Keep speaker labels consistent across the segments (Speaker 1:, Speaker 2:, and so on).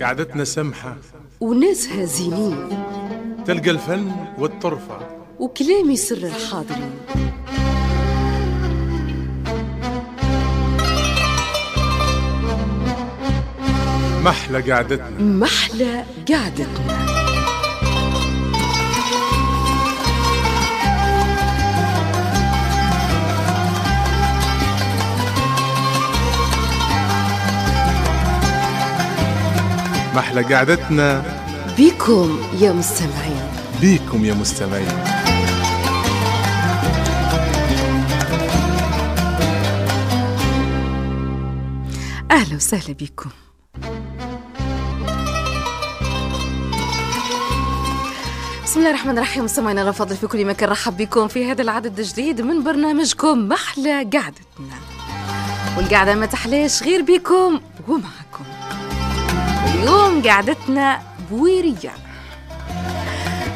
Speaker 1: قعدتنا سمحة
Speaker 2: وناسها زينين،
Speaker 1: تلقى الفن والطرفة
Speaker 2: وكلامي سر الحاضرين.
Speaker 1: محلى قعدتنا،
Speaker 2: محلى قعدتنا.
Speaker 1: محلى قعدتنا
Speaker 2: بكم يا مستمعين،
Speaker 1: بكم يا مستمعين.
Speaker 2: أهلا وسهلا بكم. بسم الله الرحمن الرحيم. مستمعينا الأفاضل في كل مكان، رحب بكم في هذا العدد الجديد من برنامجكم محلى قعدتنا، والقعدة ما تحلاش غير بكم ومعكم. اليوم قعدتنا بويرية،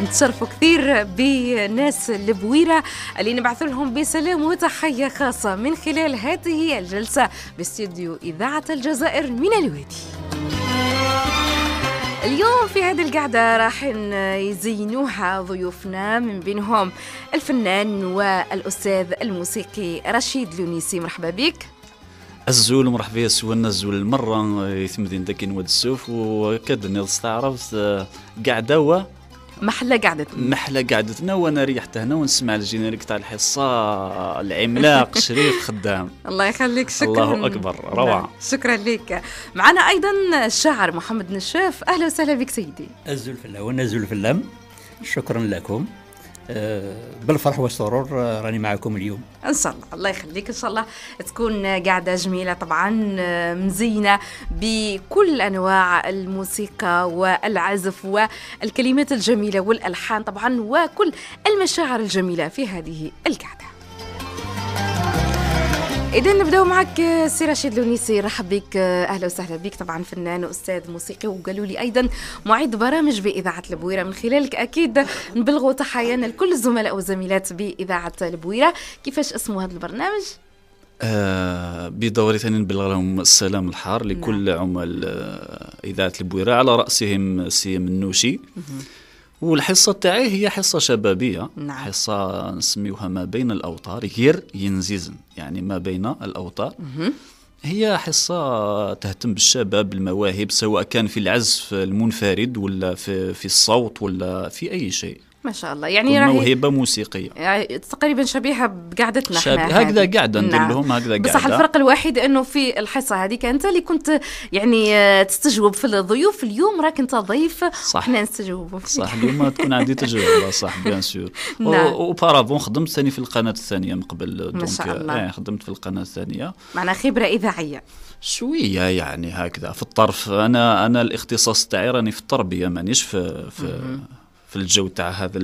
Speaker 2: نتشرفوا كثير بناس البويرة اللي نبعث لهم بسلام وتحية خاصة من خلال هذه الجلسة باستديو إذاعة الجزائر من الوادي. اليوم في هذه القعدة راح يزينوها ضيوفنا، من بينهم الفنان والأستاذ الموسيقي رشيد لونيسي. مرحبا بك.
Speaker 3: الزول مرحبا سولنا الزول المرة يتمدين داك نواد السوف وكاد نستعرف قعدة و
Speaker 2: محلى قعدتنا،
Speaker 3: محلى قعدتنا. وانا ريحت هنا ونسمع ال générique تاع الحصة العملاق شريف خدام.
Speaker 2: الله يخليك، شكرا.
Speaker 3: الله اكبر، روعة.
Speaker 2: شكرا لك. معنا ايضا الشاعر محمد نشاف. اهلا وسهلا بك سيدي.
Speaker 4: الزول في الزول في اللم، شكرا لكم. بالفرح والسرور راني معكم اليوم
Speaker 2: ان شاء الله. الله يخليك، ان شاء الله تكون قاعدة جميلة طبعا، مزينة بكل انواع الموسيقى والعزف والكلمات الجميلة والالحان طبعا، وكل المشاعر الجميلة في هذه القعدة. إذا نبداو معك سي رشيد لونيسي، رحب بك، أهلا وسهلا بك. طبعا فنان وأستاذ موسيقي، وقالوا لي أيضا معد برامج بإذاعة البويرة. من خلالك أكيد نبلغوا تحيانا لكل الزملاء والزميلات بإذاعة البويرة. كيفاش اسمه هذا البرنامج؟
Speaker 3: بدوري ثاني نبلغ لهم السلام الحار لكل نعم. عمال إذاعة البويرة، على رأسهم سي منوشي. والحصة تاعي هي حصة شبابية، نعم. حصة نسميوها ما بين الأوتار، غير ينزيزن، يعني ما بين الأوتار. هي حصة تهتم بالشباب، بالمواهب، سواء كان في العزف المنفرد ولا في الصوت ولا في أي شيء.
Speaker 2: ما شاء الله، يعني راهي
Speaker 3: موهبة موسيقية،
Speaker 2: يعني تقريبا شبيهة بقعدتنا احنا،
Speaker 3: هكذا قاعدة ندير لهم هكذا قاعدة.
Speaker 2: بصح الفرق الوحيد انه في الحصة هذيك انت اللي كنت يعني تستجوب في الضيوف، اليوم راك انت ضيف، احنا نستجوبوا فيك.
Speaker 3: صح، اليوم تكون عندي تجربة، صح bien sûr. auparavant خدمت ثاني في القناة الثانية من قبل،
Speaker 2: ما شاء الله.
Speaker 3: خدمت في القناة الثانية،
Speaker 2: معنا خبرة إذاعية
Speaker 3: شوية يعني هكذا في الطرف. انا الاختصاص تاعي راني في التربية، مانيش في الجو تاع هذا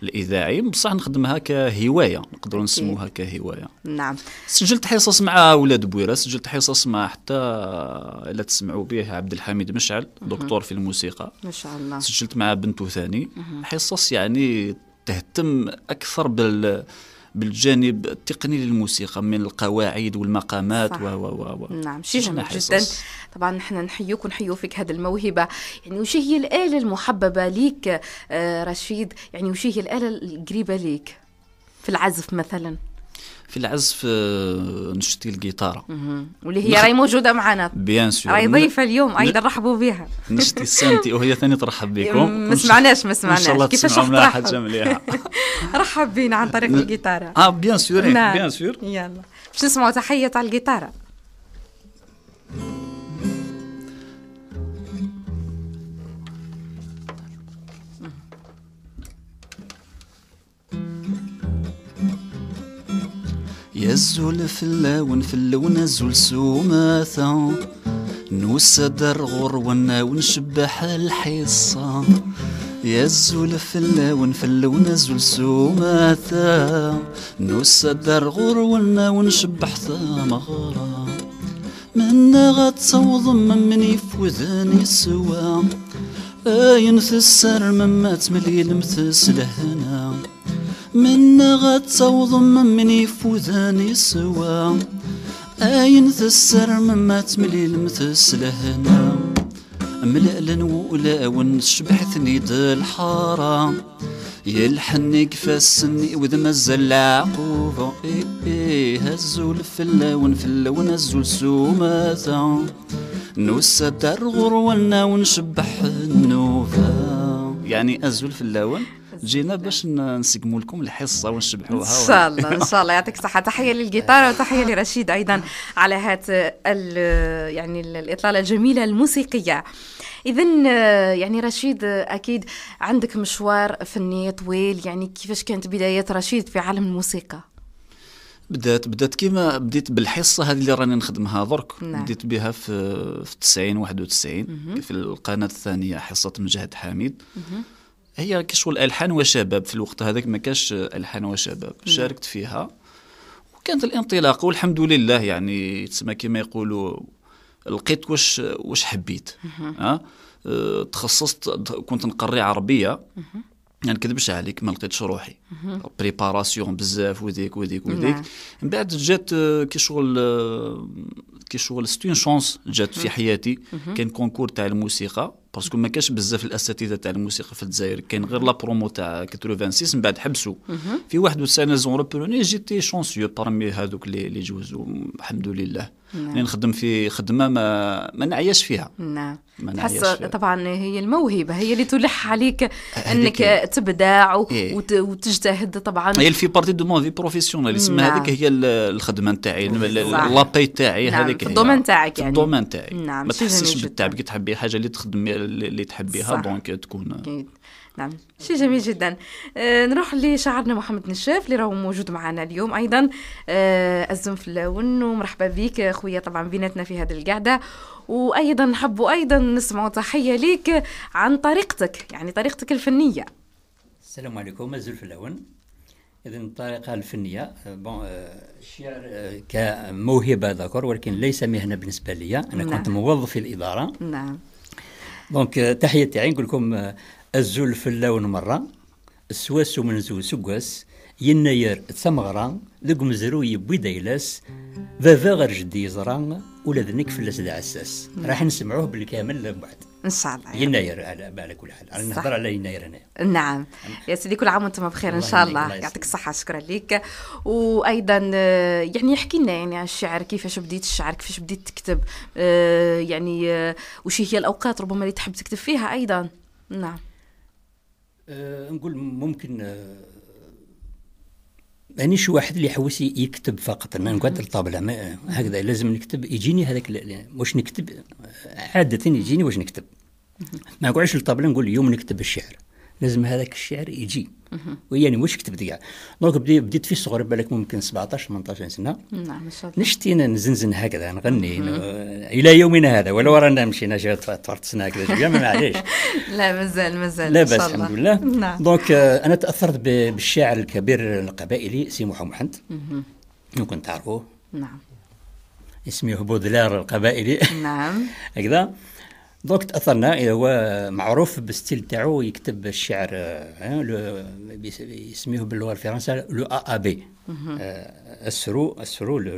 Speaker 3: الاذاعي، بصح نخدمها كهواية، نقدروا نسموها كهواية.
Speaker 2: نعم.
Speaker 3: سجلت حصص مع اولاد بويره، سجلت حصص مع حتى الا تسمعوا به عبد الحميد مشعل، دكتور في الموسيقى،
Speaker 2: ما شاء الله.
Speaker 3: سجلت مع بنته ثاني حصص يعني تهتم اكثر بالجانب التقني للموسيقى، من القواعد والمقامات و و و
Speaker 2: نعم، شيء جميل جدا. طبعا نحن نحيوك ونحيو فيك هذه الموهبة. يعني وش هي الآلة المحببة ليك رشيد؟ يعني وش هي الآلة القريبة ليك في العزف مثلا؟
Speaker 3: في العزف نشتي الجيتارة،
Speaker 2: واللي هي راهي موجودة معنا،
Speaker 3: bien sûr،
Speaker 2: راهي ضيفة اليوم أيضا، رحبوا بها.
Speaker 3: نشتي ال synthé وهي ثاني ترحب بكم.
Speaker 2: ما سمعناش، ما سمعناش.
Speaker 3: إن شاء الله
Speaker 2: كيفاش
Speaker 3: تسمعوا حاجة مليحة.
Speaker 2: رحب بينا عن طريق الجيتارة.
Speaker 3: bien sûr، bien sûr.
Speaker 2: يلا باش نسمعوا تحية تاع الجيتارة.
Speaker 3: يا الزول في اللون في اللون الزول سوماثا نوسد غرونا ونشبح الحصة. يا الزول في اللون في اللون الزول سوماثا نوسد غرونا ونشبح ثمغرة. من غتصوض من يفوذني سوا اين في السر مما تملي المثس لهنا. من غتصوض من يفوذاني سوا اين تسر مما تملي المتسلهنا ملألن ولا شبحتني د الحارة يلحني كفاسني وذ مازال العقوبة إيه إيه هزوا الفلاون فلاون هزوا السوماتا نوسا دار غرولنا ونشبح النوفا. يعني أزول فلاون جينا باش نسقموا لكم الحصة ونشبحوها
Speaker 2: ان شاء الله. ان شاء الله يعطيك الصحة. تحية للجيتار وتحية لرشيد ايضا على هات يعني الاطلاله الجميلة الموسيقية. اذا يعني رشيد اكيد عندك مشوار فني طويل، يعني كيفاش كانت بدايات رشيد في عالم الموسيقى؟
Speaker 3: بدات كيما بديت بالحصه هذه اللي راني نخدمها درك.
Speaker 2: نعم.
Speaker 3: بديت بها في 90 91 في القناة الثانية حصة مجاهد حميد. هي كشغل الحان وشباب، في الوقت هذاك ما كاش الحان وشباب. شاركت فيها وكانت الانطلاقة والحمد لله، يعني تسمى كما يقولوا لقيت واش حبيت. تخصصت، كنت نقري عربية، ما نكذبش عليك ما لقيتش روحي préparation بزاف وذيك وذيك وذيك. من بعد جات كي شغل c'est une chance جات في حياتي. كاين concours تاع الموسيقى parce que ما كاش بزاف الاساتذة تاع الموسيقى في الجزائر، كاين غير la promo تاع 86 من بعد حبسوا في 91 ils ont repris. j'étais chanceux parmi هذوك اللي جوزوا الحمد لله. نعم. نخدم في خدمة ما نعياش فيها.
Speaker 2: نعم. تحس طبعا هي الموهبة هي اللي تلح عليك انك تبدع وتجتهد طبعا.
Speaker 3: هي fait partie de ma vie professionnelle يسمى. نعم. هذيك هي الخدمة نتاعي، la paie تاعي.
Speaker 2: نعم.
Speaker 3: هذيك
Speaker 2: في ال domaine تاعك
Speaker 3: يعني. في ال domaine تاعي. نعم. ما تحسش بالتعب كي تحبي حاجة اللي تخدم اللي تحبيها donc تكون
Speaker 2: أكيد. نعم، شيء جميل جدا. نروح لشاعرنا محمد نشاف اللي راهو موجود معنا اليوم ايضا. الزم في اللون ومرحبا بك خويا طبعا بيناتنا في هذه القعدة، وايضا نحبوا ايضا نسمعوا تحية ليك عن طريقتك، يعني طريقتك الفنية.
Speaker 4: السلام عليكم، الزول في اللون. اذا الطريقة الفنية bon الشعر كموهبه d'accord، ولكن ليس مهنة بالنسبة لي انا. نعم. كنت موظف في الاداره. Donc تحية تاعي نقول لكم الزول في اللون مرة السواس من سكواس يناير تسمغرا ذوك مزرو يبوي دايلاس بابا غير جدي يزرا ولا ذنك فلاس ذا عساس. راح نسمعوه بالكامل بعد
Speaker 2: ان شاء الله.
Speaker 4: يناير على كل حال نهضر على يناير هنا.
Speaker 2: نعم يا سيدي، كل عام وانتم بخير ان شاء الله. يعطيك الصحه، شكرا لك. وايضا يعني احكي لنا يعني على الشعر، كيفاش بديت الشعر، كيفاش بديت تكتب، يعني وش هي الاوقات ربما اللي تحب تكتب فيها ايضا؟ نعم.
Speaker 4: نقول ممكن مانيش واحد اللي يحوس يكتب فقط، ما نقعد الطابله هكذا لازم نكتب، يجيني هذاك واش نكتب عادة، يجيني واش نكتب، ما نقعدش الطابله نقول اليوم نكتب الشعر، لازم هذاك الشعر يجي ويعني واش كتبت كاع. donc بديت في الصغر، بالك ممكن 17 18 سنه.
Speaker 2: نعم ما شاء الله.
Speaker 4: نشتي نزنزن هكذا نغني الى يومنا هذا، ولو رانا مشينا شي فرت سنة هكذا شوية ما معليش.
Speaker 2: لا مازال مازال.
Speaker 4: لا باس الحمد لله. Donc انا تاثرت بالشاعر الكبير القبائلي سي محمد، ممكن تعرفوه. اسمه بودلار القبائلي. هكذا donc تاثرنا، هو معروف بال style تاعو يكتب الشعر يسميه باللغة الفرنسية le A A B، السرو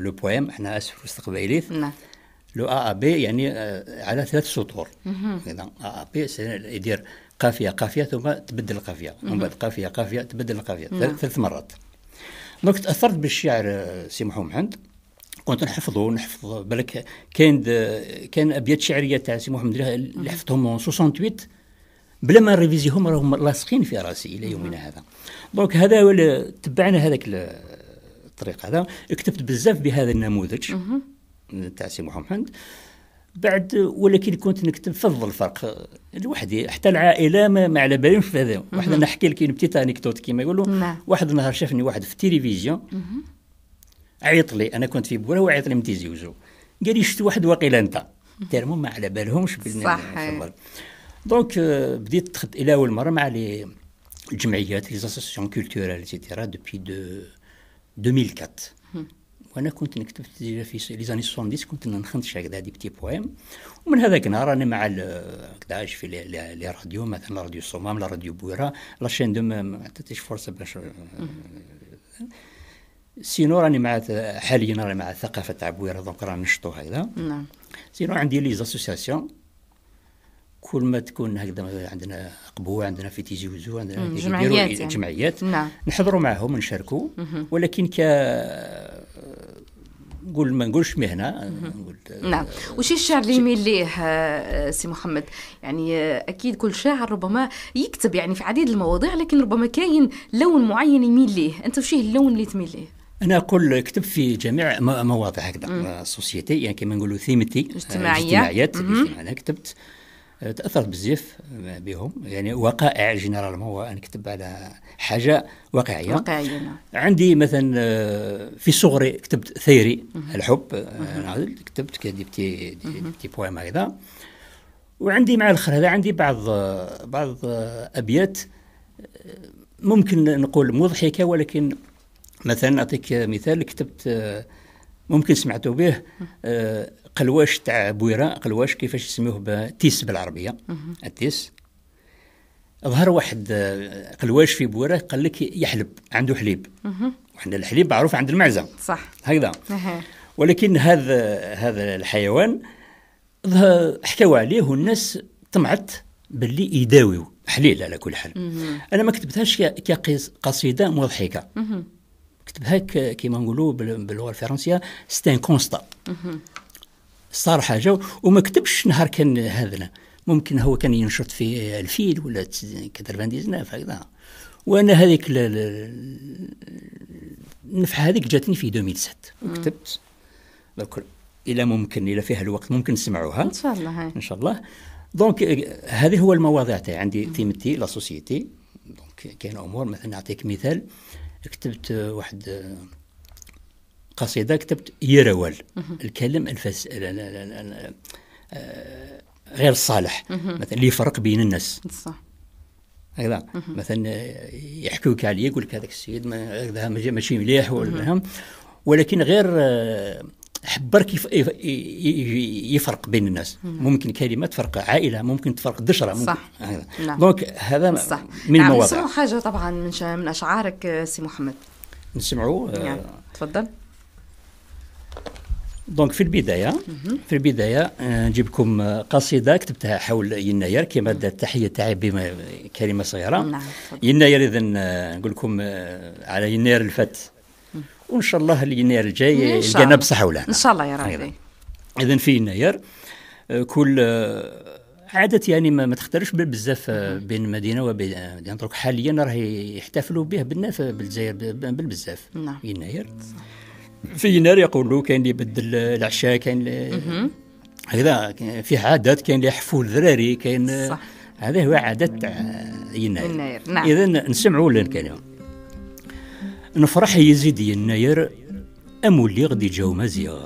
Speaker 4: le poème، احنا اسرو استقباليت. Le A A B يعني على ثلاث سطور، A A B يدير قافية قافية ثم تبدل القافيه، ومن بعد قافية قافية تبدل القافيه. ثلاث مرات. donc تاثرت بالشعر سي محمد، كنت نحفظه، نحفظ بالك كاين ابيات شعرية تاع سي محمد اللي حفظتهم 68 بلا ما نريفيزيهم راهم لاصقين في راسي الى يومنا هذا. donc هذا هو، تبعنا هذاك الطريق هذا، كتبت بزاف بهذا النموذج تاع سي محمد بعد، ولكن كنت نكتب فضل الفرق لوحدي، حتى العائلة ما على بالهمش في هذا. واحد نحكي لك une petite anecdote كيما يقولوا. واحد النهار شافني واحد في التلفزيون، عيط لي، انا كنت في بوره وعيط لي من تيزي وزو، قال لي شفت واحد وقيل انت، tellement ما على بالهمش. Donc بديت دخلت الى اول مرة مع les الجمعيات، les associations culturelles et cetera depuis 2004. وانا كنت نكتب في les années 70، كنت نخنتش هكذا des petits poèmes. ومن هذاك النهار انا مع هكذا في les radios، مثلا راديو الصومام، la radio بويره، la chaîne deux ما عطاتيش فرصة باش sinon راني مع حاليا راني مع الثقافة تاع بويره، donc رانا نشطو هكذا. Sinon عندي les associations، كل ما تكون هكذا عندنا قبوه، عندنا في تيزي وزو، عندنا
Speaker 2: جمعيات، يعني.
Speaker 4: جمعيات. نحضروا معهم نشاركوا، ولكن ك نقول ما نقولش مهنه، نقول.
Speaker 2: نعم. وش الشعر اللي يميل ليه سي محمد؟ يعني اكيد كل شاعر ربما يكتب يعني في عديد المواضيع، لكن ربما كاين لون معين يميل ليه، انت وش اللون اللي تميل ليه؟
Speaker 4: انا اقول كتب في جميع مواضيع هكذا société، يعني كما نقولوا ثيمتي
Speaker 2: اجتماعية.
Speaker 4: اجتماعيات. انا كتبت تاثرت بزاف بهم، يعني وقائع généralement، نكتب على حاجة واقعيه.
Speaker 2: واقعيه، نعم.
Speaker 4: عندي مثلا في صغري كتبت ثيري الحب، كتبت des petits poèmes هكذا. وعندي مع الاخر هذا عندي بعض ابيات ممكن نقول مضحكه، ولكن مثلا نعطيك مثال، كتبت ممكن سمعتوا به قلواش تاع بويره، قلواش كيفاش يسميوه تيس بالعربيه، التيس. ظهر واحد قلواش في بويره، قال لك يحلب، عنده حليب، وحنا الحليب معروف عند المعزه. هكذا. ولكن هذا الحيوان حكاو عليه والناس طمعت باللي يداويو حليل. على كل حال انا ما كتبتهاش كقصيده مضحكه، كتبها كيما نقولوا باللغة الفرنسية c'est un constat، صار حاجه. وما كتبش نهار كان هذا، ممكن هو كان ينشط في 2000 ولا 99 هكذا، وانا هذيك النفحه هذيك جاتني في 2007 وكتبت. الى ممكن الى فيها الوقت ممكن نسمعوها.
Speaker 2: ان شاء الله.
Speaker 4: ان شاء الله. donc هذه هو المواضيع تاعي، عندي ثيمتي la société. donc كاين امور، مثلا نعطيك مثال، كتبت واحد قصيده، كتبت يروال الكلام الفس غير الصالح، مثلا اللي يفرق بين الناس. هكذا مثلا يحكوك عليه، يقول لك هذاك السيد هذا ماشي مليح، ولكن غير حبر كيف يفرق بين الناس. ممكن كلمة تفرق عائله، ممكن تفرق دشره، ممكن.
Speaker 2: نعم.
Speaker 4: donc هذا من المواضيع.
Speaker 2: نسمعوا حاجة طبعا من اشعارك سي محمد.
Speaker 4: نسمعوا.
Speaker 2: نعم. تفضل.
Speaker 4: donc في البدايه نجيب لكم قصيدة كتبتها حول يناير، كما التحية تاعي بكلمه صغيره. يناير، اذا نقول لكم على يناير الفات، وان شاء الله اليناير الجاي يلقانا بصحة ولا
Speaker 2: ان شاء الله يا ربي.
Speaker 4: اذا في يناير كل عادة يعني ما تختلفش بزاف بين مدينة وبين مدينه. درك حاليا راه يحتفلوا به بالجزائر بالبزاف. يناير، في يناير يقولوا كاين اللي يبدل العشاء، كاين هكذا فيه عادات، كاين اللي يحفوا الذراري، كاين. هذا هو عادات تاع يناير.
Speaker 2: يناير، نعم.
Speaker 4: اذا نسمعوا الكلمه. نفرح يزيد يناير أمولي غدي جاو مزيغ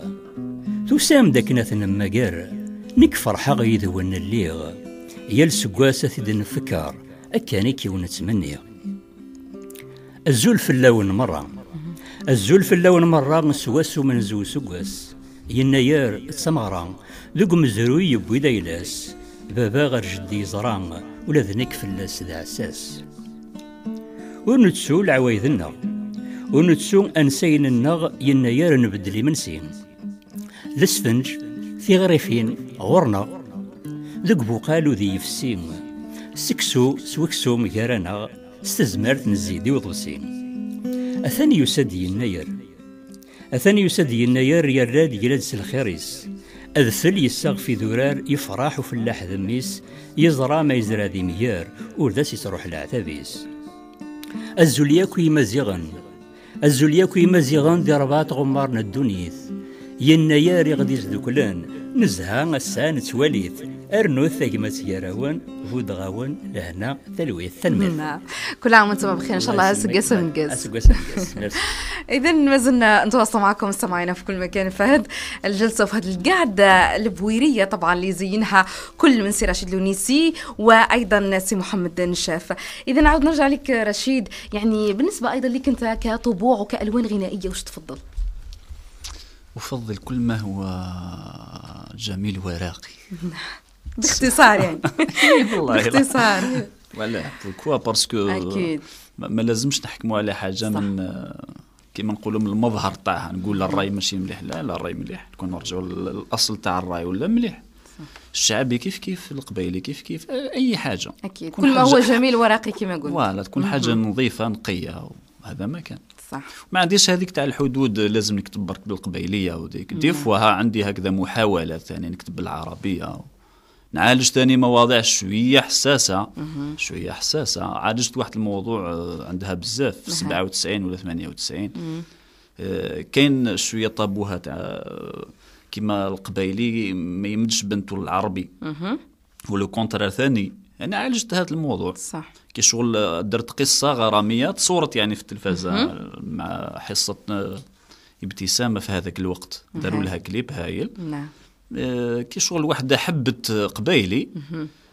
Speaker 4: تسام داك ناثن ماكار نك فرحة غيدون الليغ يا السقاسة ثيد نفكر أكاني كي ونتمني الزول في اللون مرة، الزول في اللون مرة سواسو من زو سقاس يناير تسمغرا ذوق مزروي يبوي دايلاس بابا غير جدي زرام ولا ذنك فلاس ذا عساس ونتسو العوايذنا ونتسو أنسين النغ يناير نبدلي من سين السفنج في غريفين غورنا ذوق بوقالو ذي يفسين سكسو سوكسو مكارانا استزمرت نزيدي وضوسين أثاني يسد يناير، أثاني يسد يناير يراد يلاد الخريس أذفل يساغ في ذرار يفرح وفلاح ذميس يزرى ما يزرى ذي ميار ورداس يصروح العتابيس الزولياكو يمازيغن، الزولياكو يمازيغن دي رباط غمار الدنيث يناير يغدي زدوكلان نزها السان تواليث ارنو ثاقمة يراون فودغاون لهنا تلويث تنمير.
Speaker 2: نعم. كل عام وانتم بخير ان شاء الله. سقاس ونقاس. اذا ما زلنا نتواصل معكم مستمعينا في كل مكان في هذه الجلسة وفي هذه القعدة البويريه طبعا اللي يزينها كل من سي رشيد لونيسي وايضا سي محمد نشاف. اذا نعود نرجع لك رشيد، يعني بالنسبة ايضا لك انت كطبوع وكالوان غنائية وش تفضل؟
Speaker 3: أفضل كل ما هو جميل وراقي.
Speaker 2: باختصار يعني. باختصار.
Speaker 3: voilà pourquoi parce que
Speaker 2: اكيد
Speaker 3: ما لازمش نحكموا على حاجة من كيما نقولوا من المظهر تاعها، نقول الراي ماشي مليح، لا لا الراي مليح، كون نرجعوا للاصل تاع الراي ولا مليح. الشعبي كيف كيف، القبيلي كيف كيف، اي حاجة
Speaker 2: اكيد كل ما هو جميل وراقي كما قلت.
Speaker 3: voilà تكون حاجة نظيفة نقية، هذا ما كان.
Speaker 2: صح.
Speaker 3: ما عنديش هذيك تاع الحدود لازم نكتب برك بالقبيليه وديك، des fois عندي هكذا محاولات ثاني نكتب بالعربية، نعالج ثاني مواضيع شوية حساسة، شوية حساسة. عالجت واحد الموضوع عندها بزاف في 97 ولا 98، كاين شوية طابوها تاع كيما القبيلي ما يمدش بنته للعربي، و le contraire ثاني. انا عالجت هذا الموضوع.
Speaker 2: صح.
Speaker 3: كي شغل درت قصة غراميه تصورت يعني في التلفازه مع حصة ابتسامة في هذاك الوقت، داروا لها كليب هايل.
Speaker 2: نعم.
Speaker 3: كي شغل وحده حبت قبايلي،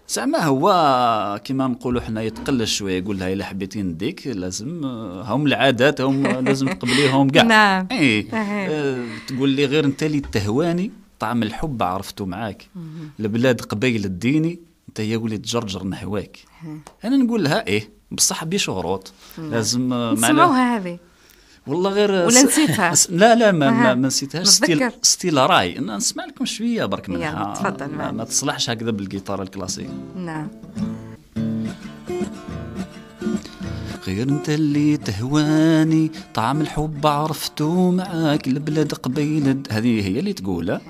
Speaker 3: زعما هو كيما نقولوا حنا يتقلش شوية، يقول لها الا حبيتي نديك لازم هم العادات هم لازم تقبليهم كاع.
Speaker 2: نعم.
Speaker 3: اي تقول لي غير انت اللي تهواني طعم الحب عرفته معاك، البلاد قبيل الديني انت يا وليد جرجر نهواك. انا نقول لها ايه بصح بشروط لازم.
Speaker 2: نسمعوها هذه
Speaker 3: والله غير
Speaker 2: ولا نسيتها؟
Speaker 3: لا لا ما نسيتهاش. style راي نسمع لكم شوية برك منها.
Speaker 2: تفضل.
Speaker 3: ما تصلحش هكذا بالجيتار الكلاسيك.
Speaker 2: نعم.
Speaker 3: غير انت اللي تهواني طعم الحب عرفته معاك، البلاد قبيل، هذه هي اللي تقولها،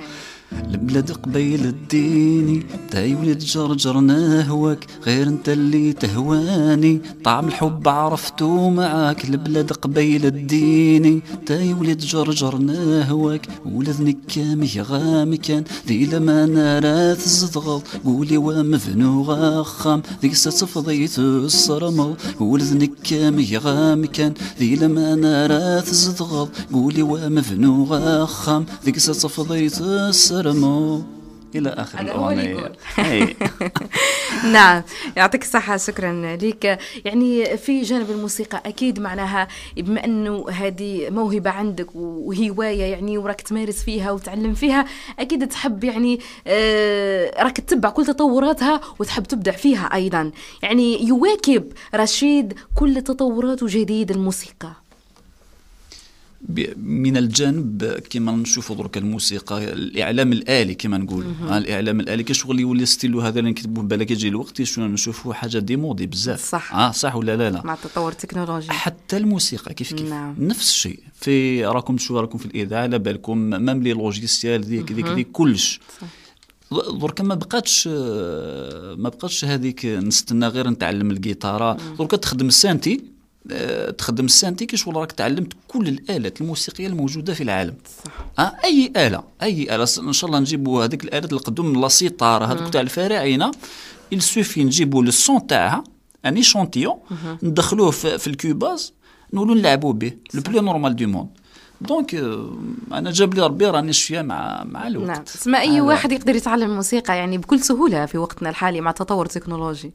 Speaker 3: البلاد قبيل الديني تاي ولد جرجر نهواك، غير انت اللي تهواني طعم الحب عرفتو معاك، البلاد قبيل الديني تاي ولد جرجر نهواك، ولدنك كامي غامي كان ذي لما نرى تزدغل، قولي ومفنو غخام ذيك ستفضي تسرمل، ولدنك كامي غامي كان ذي لما نرى تزدغل، قولي ومفنو غخام ذيك ستفضي تسرمل إلى آخر الأغنية.
Speaker 2: نعم يعطيك الصحة، شكرا لك. يعني في جانب الموسيقى أكيد معناها بما أنه هذه موهبة عندك وهواية يعني وراك تمارس فيها وتعلم فيها، أكيد تحب يعني راك تتبع كل تطوراتها وتحب تبدع فيها أيضا. يعني يواكب رشيد كل تطورات وجديد الموسيقى
Speaker 3: من الجانب كما نشوفوا درك الموسيقى، الاعلام الالي كما نقولوا. الاعلام الالي كشغل يولي ستيلو هذا اللي نكتبوه بالك يجي الوقت شنو نشوفوا حاجة démodée بزاف.
Speaker 2: صح.
Speaker 3: صح ولا لا؟ لا،
Speaker 2: مع التطور التكنولوجي
Speaker 3: حتى الموسيقى كيف كيف.
Speaker 2: نعم.
Speaker 3: نفس الشيء في راكم تشوفوا راكم في الاذاعة على بالكم même les logiciels ذيك ذيك ذيك كلش درك ما بقاتش هذيك نستنى غير نتعلم الجيتاره. درك تخدم ال synthé، تخدم ال synthé كي شغل راك تعلمت كل الالات الموسيقية الموجودة في العالم.
Speaker 2: صح.
Speaker 3: اي اله، اي اله ان شاء الله نجيبوا هذيك الالات القدم la cithare هذوك تاع الفراعنة، il suffit نجيبوا le son تاعها un échantillon ندخلوه في ال Cubase نولوا نلعبوا به le plus normal du monde. donc انا جاب لي ربي راني شوية مع الوقت.
Speaker 2: نعم. اسمع، اي واحد يقدر يتعلم الموسيقى يعني بكل سهولة في وقتنا الحالي مع التطور التكنولوجي.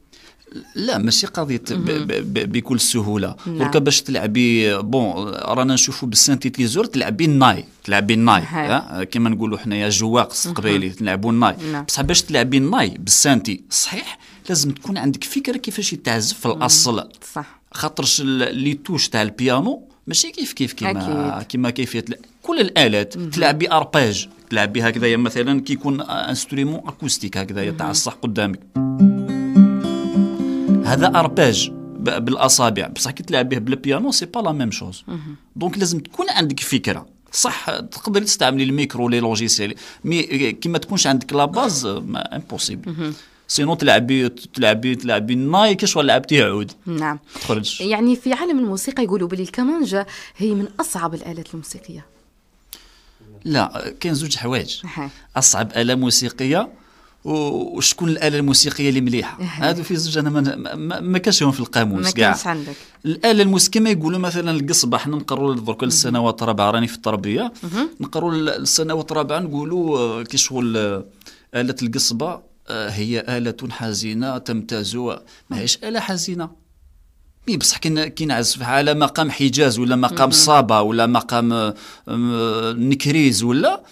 Speaker 3: لا ماشي قضية بكل سهولة. دركا باش تلعبي bon رانا نشوفوا بال synthétiseur تلعبي الناي، تلعبي الناي كيما نقولوا حنايا جواق القبايلي نلعبوا الناي. بصح باش تلعبي الناي بال synthé صحيح لازم تكون عندك فكرة كيفاش يتعزف في الاصل.
Speaker 2: صح.
Speaker 3: خاطرش les touches تاع البيانو ماشي كيف كيف كيما كيفية كل الالات. تلعبي arpège، تلعبي هكذايا مثلا كي يكون instrument acoustique هكذايا تاع الصح قدامك، هذا arpège بالاصابع. بصح كي تلعب به بالبيانو c'est pas la même chose. donc لازم تكون عندك فكرة صح. تقدر تستعملي ال micro les logiciels mais كي ما تكونش عندك la base impossible. sinon تلعبي تلعبي تلعبي الناي كي شغل لعبتي عود.
Speaker 2: نعم.
Speaker 3: تخرج.
Speaker 2: يعني في عالم الموسيقى يقولوا بلي الكمانجه هي من اصعب الالات الموسيقية.
Speaker 3: لا كاين زوج حوايج. اصعب اله موسيقية وشكون الاله الموسيقية اللي مليحة. هادو في زوج انا ما كانش في القاموس كاع.
Speaker 2: ما كانش عندك
Speaker 3: الاله الموسيقية كما يقولوا مثلا القصبة. حنا نقروا درك السنوات الرابعة، راني في التربية، نقروا السنوات الرابعة نقولوا كي شغل اله القصبة هي آلة حزينة تمتاز. ماهيش آلة حزينة، mais بصح كي نعزف على مقام حجاز ولا مقام صابا ولا مقام نكريز ولا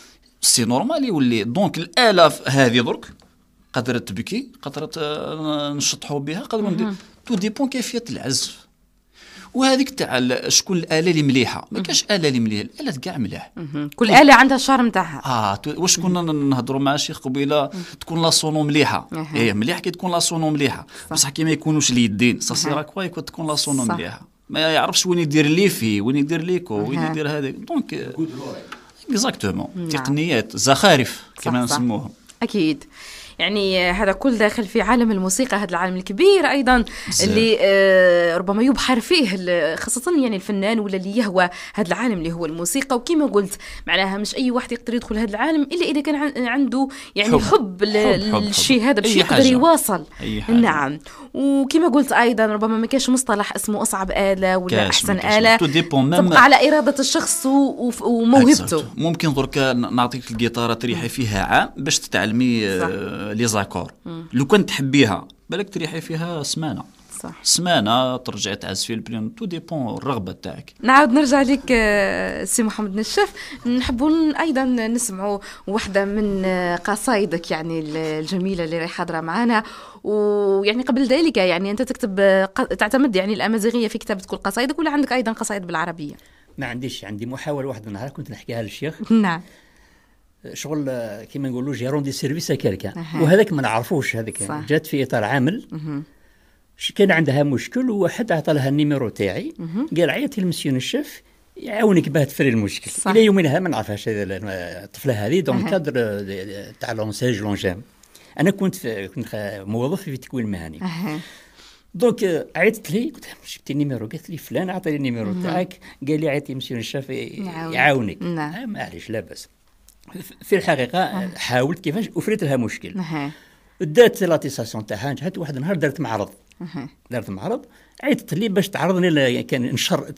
Speaker 3: c'est normal يولي. donc الاله هذه درك قدرت تبكي، قدرت نشطحوا بها، قدروا ندير، tout dépend كيفية العزف. وهذيك تاع شكون الاله اللي مليحة، ما كاش اله اللي مليحة، الالات كاع مليح،
Speaker 2: كل اله عندها ال charme تاعها.
Speaker 3: واش كنا نهضروا مع الشيخ قبيلة، تكون la sono مليحة، ايه مليح كي تكون la sono مليحة، بصح كي ما يكونوش اليدين ça sert à quoi تكون la sono مليحة، ما يعرفش وين يدير l'effet، وين يدير l'écho، وين يدير هذاك. donc exactement تقنيات زخارف كما نسموهم.
Speaker 2: اكيد يعني هذا كل داخل في عالم الموسيقى، هذا العالم الكبير ايضا اللي ربما يبحر فيه خاصة يعني الفنان ولا اللي يهوى هذا العالم اللي هو الموسيقى. وكما قلت معناها مش اي واحد يقدر يدخل هذا العالم الا اذا كان عنده يعني حب للشيء هذا باش يقدر يواصل. نعم. وكما قلت ايضا ربما ما كاش مصطلح اسمه اصعب اله ولا احسن اله، تبقى على اراده الشخص وموهبته.
Speaker 3: ممكن درك نعطيك الجيتاره تريحي فيها عام باش تتعلمي les accords، لو كان تحبيها بالك تريحي فيها سمانه. صح. سمانه ترجعي تعزفي البيانو، tout dépend الرغبة تاعك.
Speaker 2: نعاود نرجع لك سي محمد نشاف، نحبوا ايضا نسمعوا واحدة من قصايدك يعني الجميلة اللي راهي حاضره معنا. ويعني قبل ذلك يعني انت تكتب، تعتمد يعني الامازيغية في كتابه كل قصايدك ولا عندك ايضا قصايد بالعربية؟
Speaker 4: ما عنديش، عندي محاولة واحد النهار كنت نحكيها للشيخ.
Speaker 2: نعم.
Speaker 4: شغل كيما نقولوا j'ai rendu service à quelqu'un، وهذاك ما نعرفوش، هذاك جات في اطار عامل كان عندها مشكل، وواحد عطى لها ال numéro تاعي، قال عيطي لمسيو نشاف يعاونك باه تفري المشكل. صح. الى يومنا ما نعرفهاش الطفلة هذه dans le cadre تاع l'ANSEJ l'ANGEM. انا كنت موظف في التكوين المهني. donc عيطت لي، قلت لها جبتي ال numéro؟ قالت لي فلان عطاني ال numéro تاعك، قال لي عيطي مسيو نشاف يعاونك. معليش لا باس. في الحقيقة حاولت كيفاش وفريت لها مشكل. دات l'attestation تاعها، نجحت. واحد النهار دارت معرض، دارت معرض، عيطت لي باش تعرضني، كان نشر، قال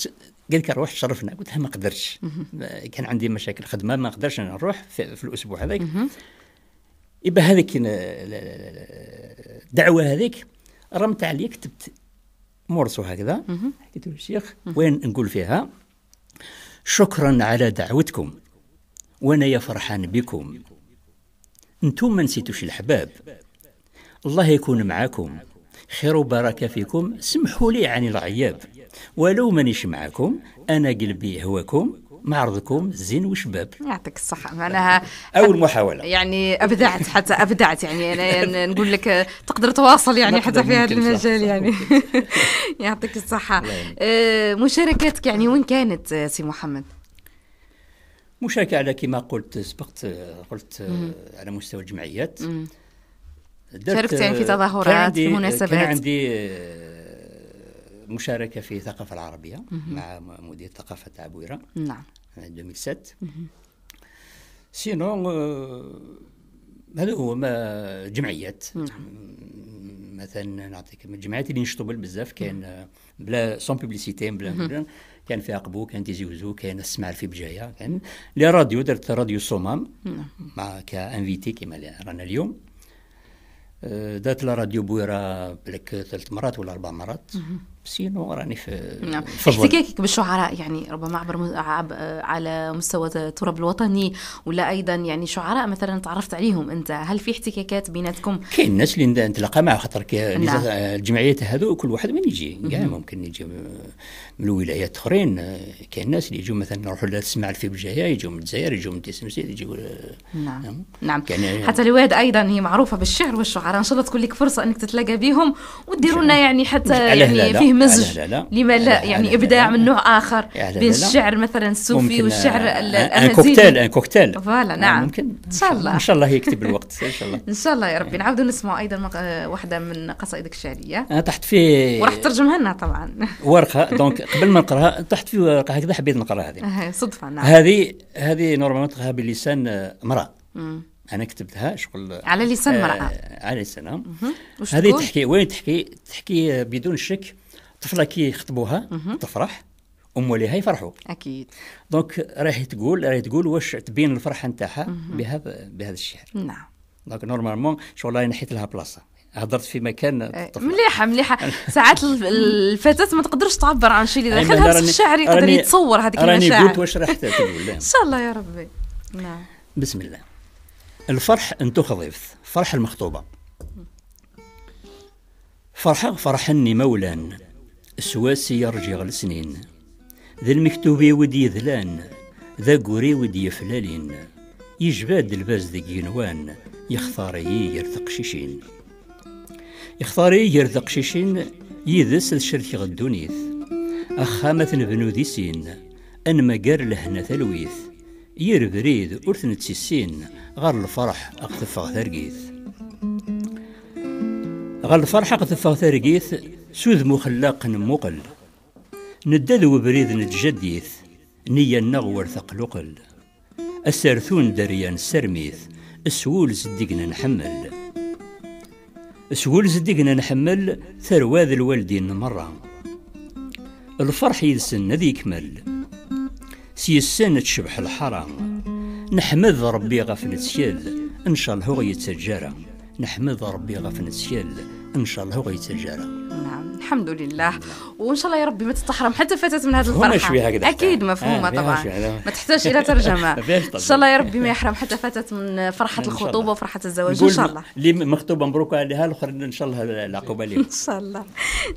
Speaker 4: لك روح تشرفنا. قلت لها ما قدرتش، كان عندي مشاكل خدمة ما قدرتش نروح في الاسبوع هذاك. يبقى هذيك الدعوة هذيك رمت عليا، كتبت morceau هكذا، حكيت للشيخ وين نقول فيها شكرا على دعوتكم وانا يا فرحان بكم، انتم ما نسيتوش الحباب، الله يكون معاكم، خير وبركة فيكم، سمحوا لي عن الغياب، ولو مانيش معاكم انا قلبي هواكم، معرضكم زين وشباب.
Speaker 2: يعطيك الصحة. معناها
Speaker 4: أول محاولة
Speaker 2: يعني أبدعت، حتى أبدعت يعني. أنا نقول لك تقدر تواصل يعني حتى في هذا المجال يعني. يعطيك الصحة. مشاركاتك يعني وين كانت سي محمد؟
Speaker 4: مشاركة على كما قلت سبقت قلت على مستوى الجمعيات.
Speaker 2: شاركت يعني في تظاهرات، في مناسبات؟
Speaker 4: كان عندي مشاركة في الثقافة العربية مع مدير الثقافة تاع بويرة.
Speaker 2: نعم.
Speaker 4: 2007. sinon هذا هو ما جمعيات. نعم. مثلا نعطيك من الجمعيات اللي نشطوا بزاف، كاين بلا sans publicité بلا، كان في أقبو، كان تيزي وزو، كان السمع في بجاية، كان les radios، درت راديو صومام مع ك invité كيما رانا اليوم. دات la radio بويرة بالك 3 مرات ولا 4 مرات. sinon راني في.
Speaker 2: نعم. احتكاكك بالشعراء يعني ربما عبر على مستوى التراب الوطني ولا ايضا يعني شعراء مثلا تعرفت عليهم انت، هل في احتكاكات بيناتكم؟
Speaker 4: كاين الناس اللي نتلاقى معهم، خاطر الجمعيات هذو كل واحد من يجي، كاع ممكن يجي من الولايات اخرين. كاين الناس اللي يجوا مثلا نروحوا للسمع في بجاية، يجوا من الجزائر، يجوا من تيسمسيلت، يجوا.
Speaker 2: نعم. نعم. حتى الواد ايضا هي معروفة بالشعر والشعراء، ان شاء الله تكون لك فرصة انك تتلاقى بهم وتديروا لنا يعني حتى يعني فيه مزج، لما لا يعني ابداع من نوع اخر بين الشعر مثلا الصوفي والشعر الامازيغي،
Speaker 4: un cocktail
Speaker 2: voilà. نعم
Speaker 4: ممكن
Speaker 2: ان شاء الله،
Speaker 4: ان شاء الله يكتب الوقت ان شاء الله.
Speaker 2: ان شاء الله يا ربي. نعاودوا نسمعوا ايضا واحدة من قصائدك الشعرية.
Speaker 4: انا تحت في
Speaker 2: وراح ترجمها لنا طبعا
Speaker 4: ورقة، donc قبل ما نقراها تحت في ورقة هكذا حبيت نقراها هذه
Speaker 2: صدفة. نعم.
Speaker 4: هذه normalement تقراها بلسان امراة. انا كتبتها شغل
Speaker 2: على لسان امراة.
Speaker 4: على لسانها. هذه تحكي وين تحكي بدون شك طفله كي يخطبوها تفرح، ام وليها يفرحوا
Speaker 2: اكيد.
Speaker 4: donc راهي تقول واش تبين الفرحة نتاعها بهذا الشعر.
Speaker 2: نعم.
Speaker 4: donc normalement شغل راهي نحيت لها بلاصة. هضرت في مكان
Speaker 2: مليحة مليحة. ساعات الفتاة ما تقدرش تعبر عن شيء اللي داخلها، بس الشاعر يقدر يتصور هذيك المشاعر.
Speaker 4: راني قلت واش راح تقول.
Speaker 2: ان شاء الله يا ربي. نعم.
Speaker 4: بسم الله. الفرح انتو خضيف، فرح المخطوبة. فرحة فرحني مولان، السواسي يرجي غلسنين، ذا المكتوبي ودي يذلان، ذا قوري ودي يفلالين، يجباد الباز ذي ينوان، يختاري يرثق شيشين. يختاري يرثق شيشين، يذس الشرك غدونيث، أخامة نبنو ذي سين، أن مقر لهنا ثلويث، يربريد أرث نتسين، غار الفرح أقتفغ ثرقيث. غار الفرح أقتفغ ثرقيث، سوذ مخلاق مقل، ندد وبريد نتجديث، نيا النغور ثقلقل، السرثون دريان سرميث، السول زدقنا نحمل. السول زدقنا نحمل، ثرواذ الوالدين مرة. الفرح يلسن ذي يكمل، سيسن تشبح الحرام، نحمد ربي غف نتسيل، إن شاء الله هو يتسجرى. نحمد ربي غف نتسيل، إن شاء الله هو يتسجرى.
Speaker 2: نعم الحمد لله، وان شاء الله يا ربي ما تتحرم حتى فتاة من هذه الفرحة. اكيد مفهومه طبعا، ما تحتاج الى ترجمه. ان شاء الله يا ربي ما يحرم حتى فتاة من فرحه الخطوبة وفرحه الزواج ان شاء الله.
Speaker 4: اللي مخطوبه مبروك عليها، الاخر ان شاء الله العقوبة لك
Speaker 2: ان شاء الله.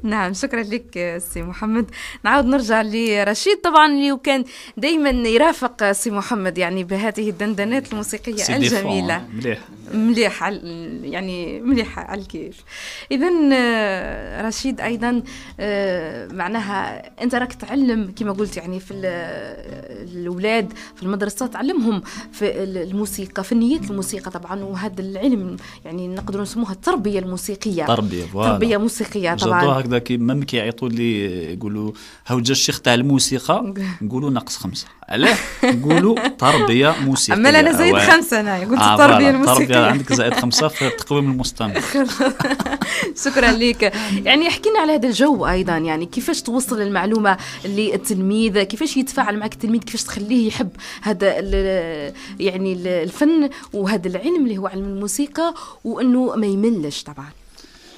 Speaker 2: نعم شكرا لك سي محمد. نعاود نرجع لرشيد طبعا اللي كان دائما يرافق سي محمد يعني بهذه الدندنات الموسيقية الجميلة.
Speaker 3: مليح
Speaker 2: مليح يعني مليحة على الكيف. اذا رشيد ايضا معناها انت راك تعلم كما قلت يعني في الاولاد في المدرسة، تعلمهم في الموسيقى، فنيات الموسيقى طبعا، وهذا العلم يعني نقدروا نسموها التربية الموسيقية. تربيه موسيقية طبعا.
Speaker 3: هكذا كي même كيعيطوا لي يقولوا هاو جا الشيخ تاع الموسيقى، نقولوا ناقص 5. علاه؟ نقولوا تربيه موسيقية.
Speaker 2: اما انا زايد 5، انا قلت التربية الموسيقية.
Speaker 3: عندك زائد 5 في التقويم المستمر.
Speaker 2: شكرا لك. يعني حكينا على هذا الجو ايضا، يعني كيفاش توصل المعلومة للتلميذ، كيفاش يتفاعل معك التلميذ، كيفاش تخليه يحب هذا يعني الفن وهذا العلم اللي هو علم الموسيقى، وانه ما يملش طبعا.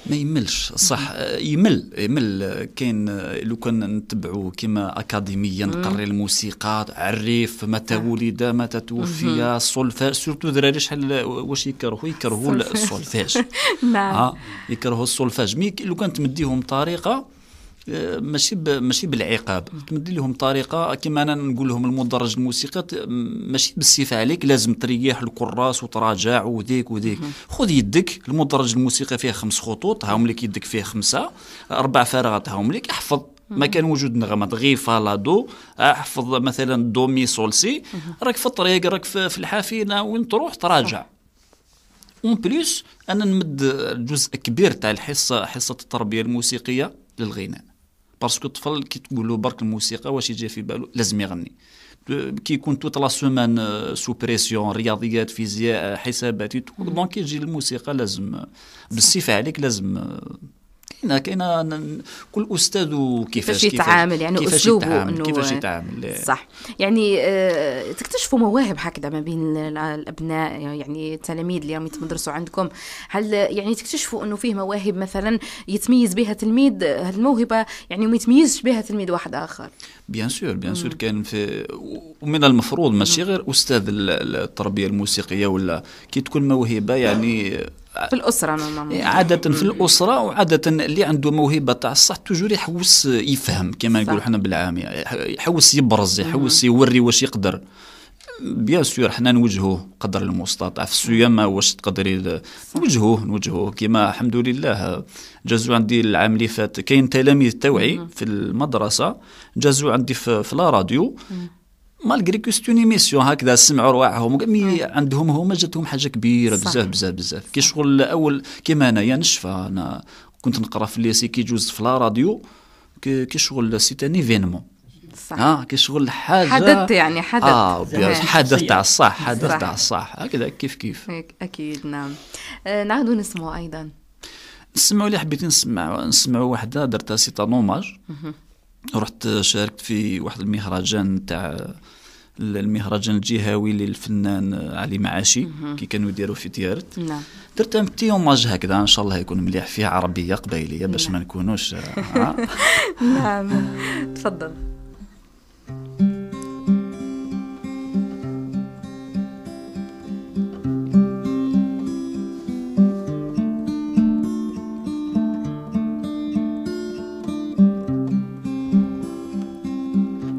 Speaker 3: ما يملش صح، يمل كاين لو كان نتبعوا كما اكاديميا نقري الموسيقى، عريف متى ولد متى توفي، ال solfège surtout دراري شحال واش يكرهوا السولفاج.
Speaker 2: نعم
Speaker 3: يكرهوا ال solfège. mais لو كان تمديهم طريقه ماشي بالعقاب، تمدي لهم طريقه كما انا نقول لهم المدرج الموسيقى ماشي بالسيف عليك، لازم تريح الكراس وتراجع وذيك وذيك. خذ يدك، المدرج الموسيقى فيه 5 خطوط، هاهم لك يدك فيه 5، 4 فراغات هاهم لك، احفظ ما كان وجود نغمة ré fa la do، احفظ مثلا do mi sol si، راك في الطريق، راك في الحافلة، وين تروح تراجع. en plus انا نمد جزء كبير تاع الحصة، حصة التربية الموسيقية للغناء، parce que الطفل كي تقول له برك الموسيقى واش يجي في باله لازم يغني. كي يكون toute la semaine sous pression، رياضيات فيزياء حسابات، donc يجي الموسيقى لازم بالسيف عليك، لازم كاينه كل استاذ وكيفاش
Speaker 2: يتعامل، يعني اسلوبه انه
Speaker 3: كيفاش يتعامل.
Speaker 2: صح. يعني تكتشفوا مواهب هكذا ما بين الابناء، يعني التلاميذ اللي راهم يتمدرسوا عندكم، هل يعني تكتشفوا انه فيه مواهب مثلا يتميز بها تلميذ، هذه الموهبة يعني ما يتميزش بها تلميذ واحد اخر؟
Speaker 3: bien sûr bien sûr كاين في، ومن المفروض ماشي غير استاذ التربية الموسيقية ولا كي تكون موهبة يعني
Speaker 2: في الأسرة normalement.
Speaker 3: عادة في الأسرة، وعادة اللي عنده موهبة تاع الصح toujours يحوس يفهم كما نقولوا حنا بالعامية، يحوس يبرز، يحوس يوري واش يقدر. bien sûr حنا نوجهوه قدر المستطاع في ال CEM واش تقدري نوجهوه كيما الحمد لله جازو عندي العام اللي فات كاين تلاميذ توعي في المدرسة جازو عندي في la radio، malgré que c'est une émission هكذا سمعوا رواحهم، mais عندهم هما جاتهم حاجة كبيرة بزاف بزاف بزاف. كي شغل الاول كيما انايا نشفى، انا كنت نقرا في ال lycée كي جوز في la radio كي شغل c'est un événement. صح. كي شغل حاجة
Speaker 2: حدث، يعني حدث
Speaker 3: حدث تاع الصح، حدث تاع الصح هكذا كيف كيف.
Speaker 2: اكيد نعم. نعاودوا نسمعوا ايضا،
Speaker 3: نسمعوا اللي حبيت نسمعوا وحده درتها c'est un hommage. رحت شاركت في واحد المهرجان تاع المهرجان الجهوي للفنان علي معاشي كي كانوا يديروا في تيارت.
Speaker 2: نعم.
Speaker 3: درت un petit hommage هكذا ان شاء الله يكون مليح، فيه عربية قبيليه باش ما نكونوش.
Speaker 2: نعم تفضل.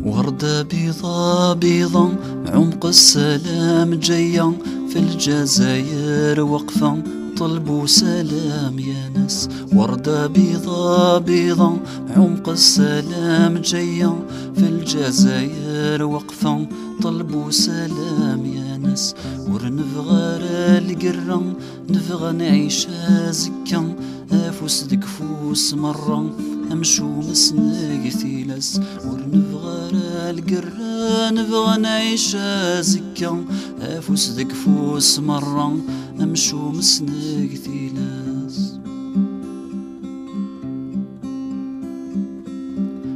Speaker 3: وردة بيضة بيضة عمق السلام جاية في الجزائر وقفة طلبوا سلام يا ناس. وردة بيضة بيضة عمق السلام جاية في الجزائر وقفة طلبوا سلام يا ناس. ورنبغى القرة نبغى نعيش زكا أفوس دكفوس مرة أمشو مسنق ثيلس. ورنبغى القرة نبغى نعيش زكا أفوس دكفوس مرة أمشو مسنق ثيلس.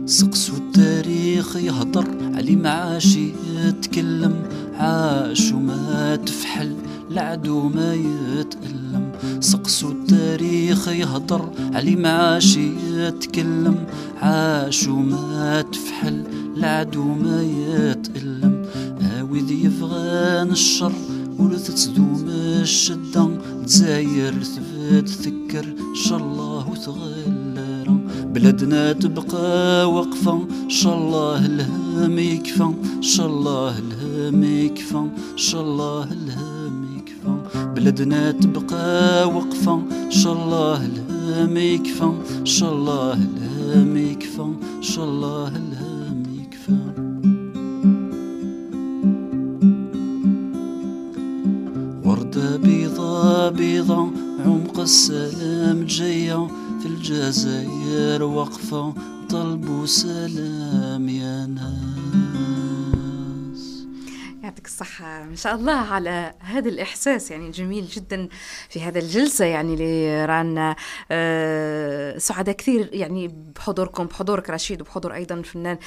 Speaker 3: سقسو التاريخ يهضر علي معاشي يتكلم، عاش وما تفحل العدو ما يتألم. سقسو التاريخ يهضر علي معاشي يتكلم، عاش وما تفحل العدو ما يتألم. هاوي ذي يفغان الشر ولا تدوم الشدة، تزاير ثبت تذكر إن شاء الله وتغلر. بلدنا تبقى وقفة إن شاء الله الهم يكفى، إن شاء الله الهم يكفى، إن شاء الله الهم يكفى. بلدنا تبقى وقفة إن شاء الله الهم يكفى، إن شاء الله الهم يكفى، إن شاء الله الهم يكفى. وردة بيضة بيضة عمق السلام جاية في الجزائر وقفة طلبوا سلام يا ناس.
Speaker 2: يعطيك الصحة ما شاء الله على هذا الإحساس يعني جميل جدا في هذا الجلسة، يعني اللي رانا سعداء كثير يعني بحضوركم، بحضورك رشيد، وبحضور أيضا الفنان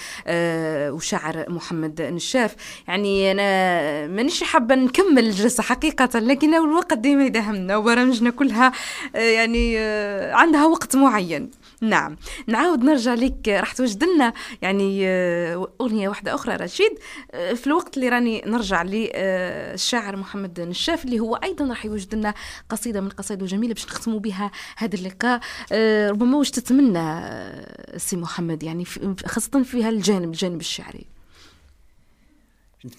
Speaker 2: وشاعر محمد نشاف. يعني أنا مانيش حابة نكمل الجلسة حقيقة، لكن الوقت ديما يداهمنا وبرامجنا كلها يعني عندها وقت معين. نعم نعاود نرجع لك، راح توجد لنا يعني أغنية واحدة أخرى رشيد في الوقت اللي راني نرجع للشاعر محمد نشاف اللي هو أيضا راح يوجد لنا قصيدة من قصائده جميلة باش نختموا بها هذا اللقاء. ربما واش تتمنى سي محمد يعني خاصة في هالجانب، الجانب الشعري؟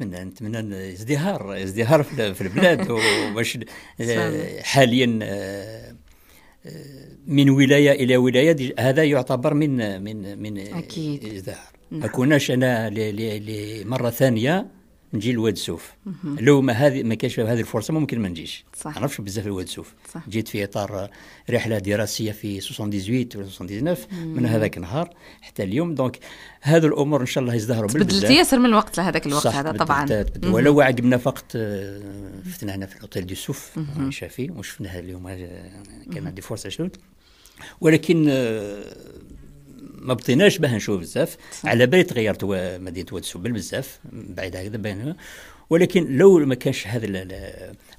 Speaker 4: نتمنى ازدهار في البلاد، وباش حاليا من ولاية إلى ولاية هذا يعتبر من من من
Speaker 2: أكيد
Speaker 4: ازدهار. ما كناش أنا لمرة ثانية نجي لواد سوف، لو ما هذه ما كانش هذه الفرصة ممكن ما نجيش. ما نعرفش بزاف الواد سوف. جيت في إطار رحلة دراسية في 78 ولا 79 من هذاك النهار حتى اليوم. donc هذو الأمور إن شاء الله يزدهروا بالبزاف.
Speaker 2: تبدلت ياسر من الوقت لهذاك الوقت هذا طبعا.
Speaker 4: ولو عقبنا فقط فتنا هنا في l'hôtel du Souf شافي وشفناها اليوم، كان عندي فرصة شنو، ولكن ما بطيناش باه نشوف بزاف. على بالي تغيرت مدينة واد سوف بزاف بعد هكذا بين، ولكن لو ما كانش هذا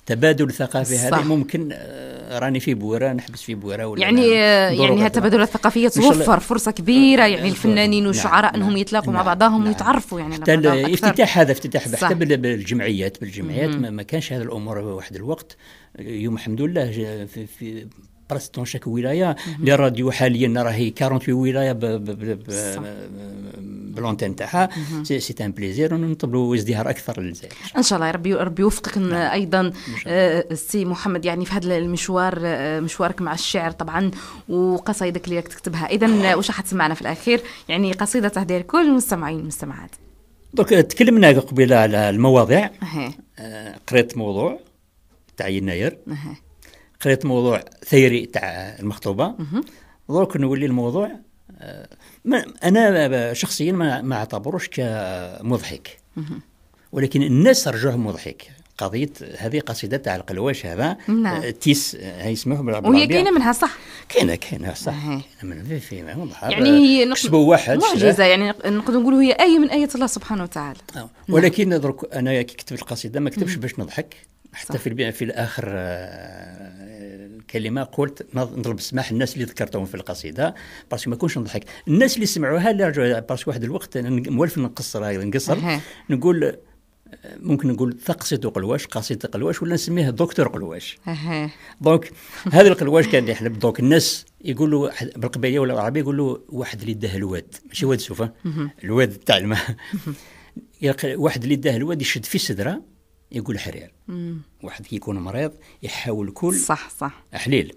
Speaker 4: التبادل الثقافي هذا ممكن راني في بويره، نحبس في بويره ولا
Speaker 2: يعني هالتبادل الثقافية توفر فرصة كبيرة يعني الفنانين والشعراء انهم يتلاقوا مع بعضهم ويتعرفوا يعني
Speaker 4: على بعضهم. الافتتاح هذا افتتاح حتى بالجمعيات ما كانش هذه الامور واحد الوقت. اليوم الحمد لله في presque dans chaque ولاية les radios حاليا راهي 48 ولاية ب l'antenne تاعها. c'est un plaisir ونطلبوا ازدهار اكثر للجزائر
Speaker 2: ان شاء الله. ربي يوفقك ايضا السي محمد يعني في هذا المشوار، مشوارك مع الشعر طبعا وقصايدك اللي تكتبها. اذا واش راح تسمعنا في الاخير؟ يعني قصيدة تهديها لكل المستمعين والمستمعات.
Speaker 4: donc تكلمنا قبيلة على المواضيع. قريت موضوع تاع يناير، قريت موضوع ثيري تاع المخطوبة. درك نولي الموضوع انا شخصيا ما اعتبروش كمضحك، ولكن الناس رجعوه مضحك. قضية هذه قصيدة تاع القلواش هذا.
Speaker 2: نعم.
Speaker 4: تيس هي يسموه بالعربية،
Speaker 2: وهي كاينه منها صح،
Speaker 4: كاينه صح، كاينه من في
Speaker 2: يعني هي
Speaker 4: كسبوا واحد
Speaker 2: معجزه، يعني نقدر نقولوا هي ايه من ايات الله سبحانه وتعالى.
Speaker 4: ولكن درك انا كي كتبت القصيدة ما كتبتش باش نضحك، حتى في الاخر الكلمة قلت نطلب السماح الناس اللي ذكرتهم في القصيدة parce que ما كنتش نضحك، الناس اللي سمعوها اللي رجعوا، parce que واحد الوقت موالف نقصر نقول ممكن نقول تقصيد قلواش، قصيدة قلواش، ولا نسميه دكتور قلواش. donc هذا القلواش كان يحلب. donc الناس يقولوا بالقبائليه ولا العربية يقولوا واحد اللي داه الواد، ماشي واد سوف، الواد تاع الماء، واحد اللي داه الواد يشد في صدره يقول حرير. واحد كي يكون مريض يحاول كل
Speaker 2: صح
Speaker 4: حليل.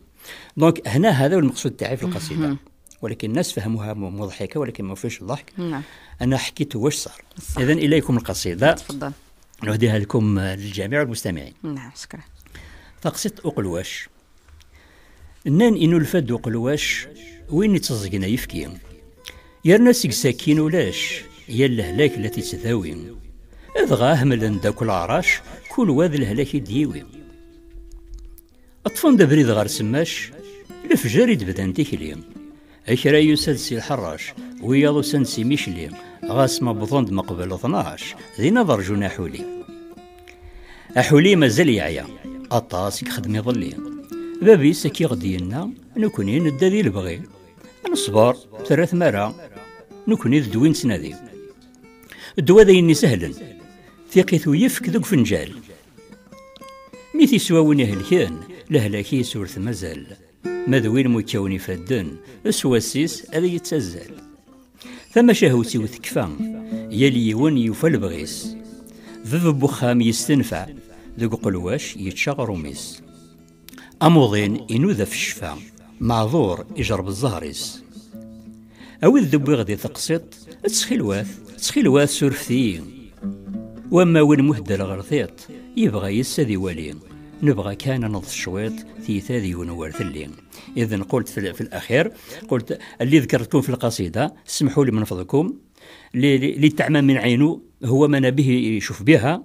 Speaker 4: donc هنا هذا هو المقصود تاعي في القصيدة، ولكن الناس فهموها مضحكة ولكن ما فيش الضحك.
Speaker 2: نعم.
Speaker 4: انا حكيت واش صار. اذا اليكم القصيدة،
Speaker 2: تفضل
Speaker 4: نهديها لكم للجميع والمستمعين.
Speaker 2: نعم شكرا.
Speaker 4: تقصيد أقلواش. نان إنو الفد أقلواش وين يتزقنا يفكي، يا ناس ساكين ولاش، يا الهلاك التي تذاوي، اذغا هملن داك العراش كل واد الهلاك يديوي، اطفن دبريد غار سماش الفجر يدبدان تيكلي، اكرا يسد سي الحراش وياضو سنسي ميشلي، غاس ما بظند مقبل 12 ذي نظر جنا حولي، أحولي مازال يعيا أطاس يخدم يظلي، بابي سكي غدينا نكوني ندى ذي البغي، نصبر ثلاث مرة نكوني ذدوين سنادي، الدوا ذي سهلا ثقيثو يفك ذوك فنجال، ميثي سواوني هلكان لهلاكي سورث مازال، ماذوين مكوني فدن السواسيس هذا يتزال، ثم شهوتي وثكفا يلي ون يوفى البغيس، ذو بخام يستنفع ذوك قلواش يتشغر ميس، أموضين إنو في الشفا معذور يجرب الزهريس، أو الذبي غدي تقسط تسخيلواث سورفتي، وما وين مهدل غرثيط يبغى يسدي ولي، نبغى كان نض الشويط ثيثاذي ونوار ثلي. إذن قلت في الأخير، قلت اللي ذكرتكم في القصيدة سمحوا لي من فضلكم، اللي تعمى من عينه هو ما به يشوف بها،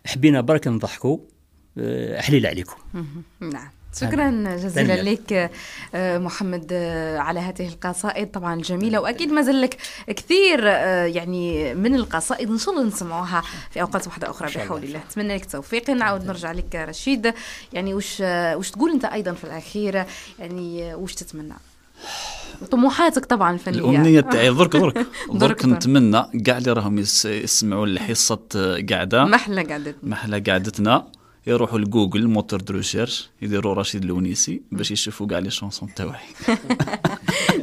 Speaker 4: حبينا برك نضحكوا، أحليل عليكم.
Speaker 2: نعم شكرا جزيلا لك محمد على هذه القصائد طبعا الجميلة، وأكيد ما زال لك كثير يعني من القصائد إن شاء الله نسمعوها في أوقات واحدة أخرى بحول الله. أتمنى لك التوفيق. نعاود نرجع لك رشيد، يعني وش تقول أنت أيضا في الأخير، يعني وش تتمنى طموحاتك طبعا الفنية؟
Speaker 3: الأمنية تاعي درك نتمنى كاع اللي راهم يسمعوا لحصة قعدة محلى قعدتنا يروحوا ل Google moteur de recherche يديروا رشيد الونيسي باش يشوفوا كاع les chansons تاعي.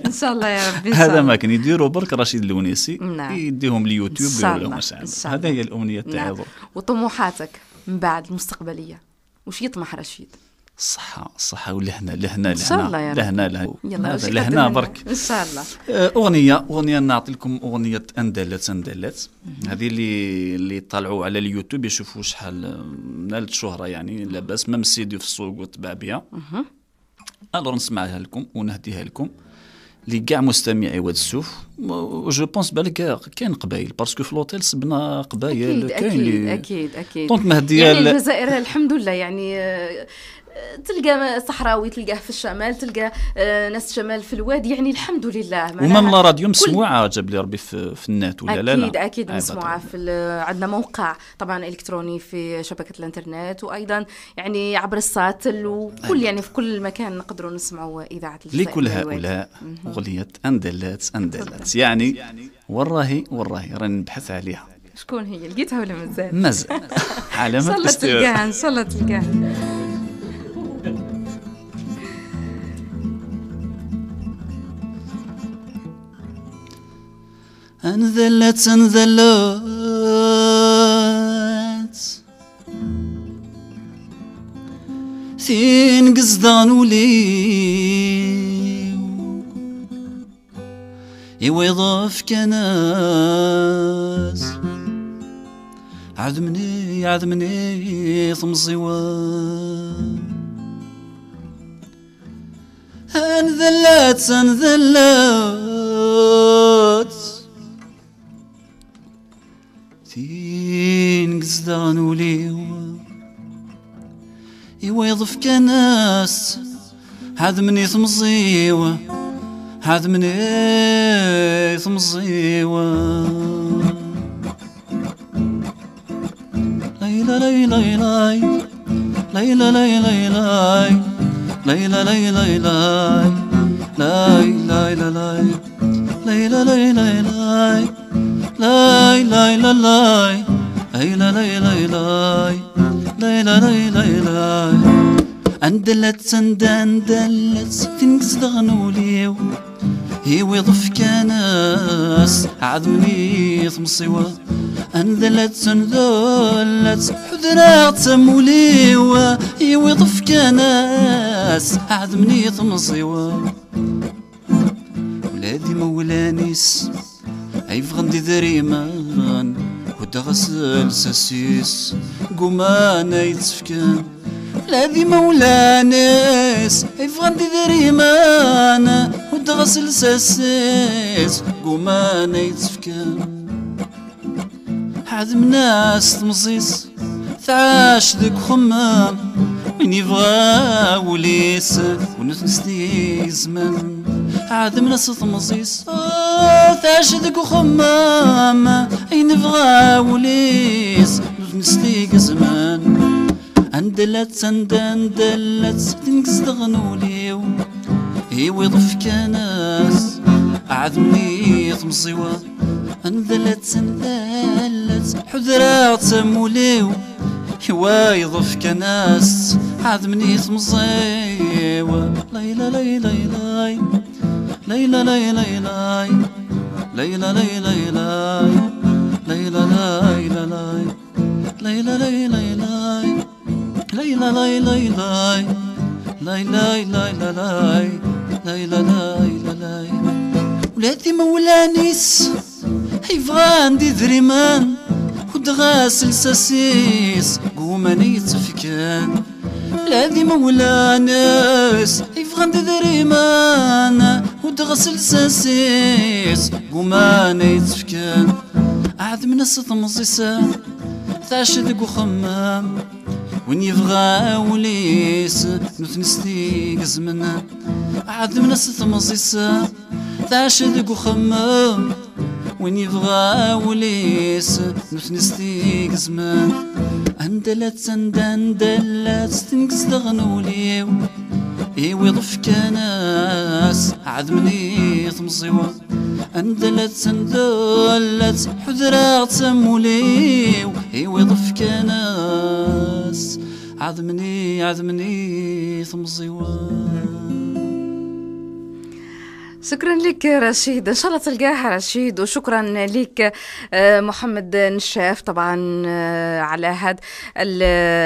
Speaker 2: ان شاء الله يا ربي.
Speaker 3: هذا ما كان يديروا برك رشيد الونيسي.
Speaker 2: نعم.
Speaker 3: يديهم اليوتيوب ولا مش هذا هي الامنية تاعي.
Speaker 2: نعم. وطموحاتك من بعد المستقبلية وش يطمح رشيد؟
Speaker 3: الصحة ولهنا لهنا
Speaker 2: لهنا
Speaker 3: لهنا لهنا برك
Speaker 2: إن شاء الله.
Speaker 3: أغنية نعطي لكم أغنية أندلت هذه اللي طلعوا على اليوتيوب يشوفوا شحال نالت شهرة، يعني لاباس même CD في السوق وتباع بها. alors نسمعها لكم ونهديها لكم لكاع مستمعي واد السوف. je pense بالك كاين قبايل parce que في l'hôtel سبنا قبايل،
Speaker 2: كاين اكيد اكيد. donc مهديه يعني الجزائر الحمد لله، يعني تلقى صحراوي تلقاه في الشمال، تلقى ناس الشمال في الوادي، يعني الحمد لله.
Speaker 3: و même la radio مسموعة جاب لي ربي في النت ولا لا؟
Speaker 2: اكيد اكيد مسموعة في عندنا موقع طبعا الكتروني في شبكة الانترنت، وايضا يعني عبر الساتل وكل يعني في كل مكان نقدروا نسمعوا اذاعة الجزائر.
Speaker 3: لكل هؤلاء اغنية اندلات اندلات، يعني وراهي راني نبحث عليها.
Speaker 2: شكون هي؟ لقيتها ولا مازال؟
Speaker 3: مازال. علامة
Speaker 2: ان شاء الله تلقاها، ان شاء الله تلقاها.
Speaker 3: انذلت انذلت ثين قصدان ولي يوظف كناس عذمني عذمني ثمزيوان انذلت انذلت ثين قصدان وليو يويضف كناس هذا مني ثمزيوة هذا مني ثمزيوة ليلى ليلى ليلى ليلى ليلى ليلى ليلى ليلى ليلى ليلى ليلى ليلى ليلى ليلى ليلى ليلى اندلت اندلت تنقز دغنوليو يويضف كناس عظمني ثمصيوة اندلت اندلت حذرات تموليوة يويضف كناس عظمني ثمصيوة ولادي مولانيس عيف غندي ذريمان ودغسل ساسيس قومان يتسفكان ولادي مولانيس عيف غندي ذريمان ودغسل ساسيس قومان يتسفكان عدم ناس تمصيص تعاش ذك خمام وين يبغى وليس ونتنسني زمان عدم ناس تمصيص تعاش ذك خمام وين يبغى وليس ونتنسني زمان اندلت اندلت تنقز دغنوليو يويضف كناس عدمني تمصيوة اندلت اندلت حذرات موليو يويضف كناس عدمني تمصيوة ليلى ليلى ليلى ليلى ليلى ليلى ليلى ليلى ليلى ليلى ليلى ليلى ليلى ليلى ليلى ليلى ولادي مولانيس يبغى عندي ذريمان ودغاسل ساسيس قوماني يتفكان ولادي مولانيس يبغى عندي ذريمان ودغاسل ساسيس قوماني يتفكان عاد من السطمزيسة تعش ذك وخمام وين يبغى وليس نتنستي زمنا عاد من السطمزيسة تعش ذك وخمام وين يبغى وليس نتنستي زمان اندلت اندلت تنقز دغنوليو يويضف كناس عدمني تمصيوة اندلت اندلت حذرات موليو يويضف كناس عدمني عدمني تمصيوة.
Speaker 2: شكرا لك رشيد، ان شاء الله تلقاها رشيد، وشكرا لك محمد نشاف طبعا على هذا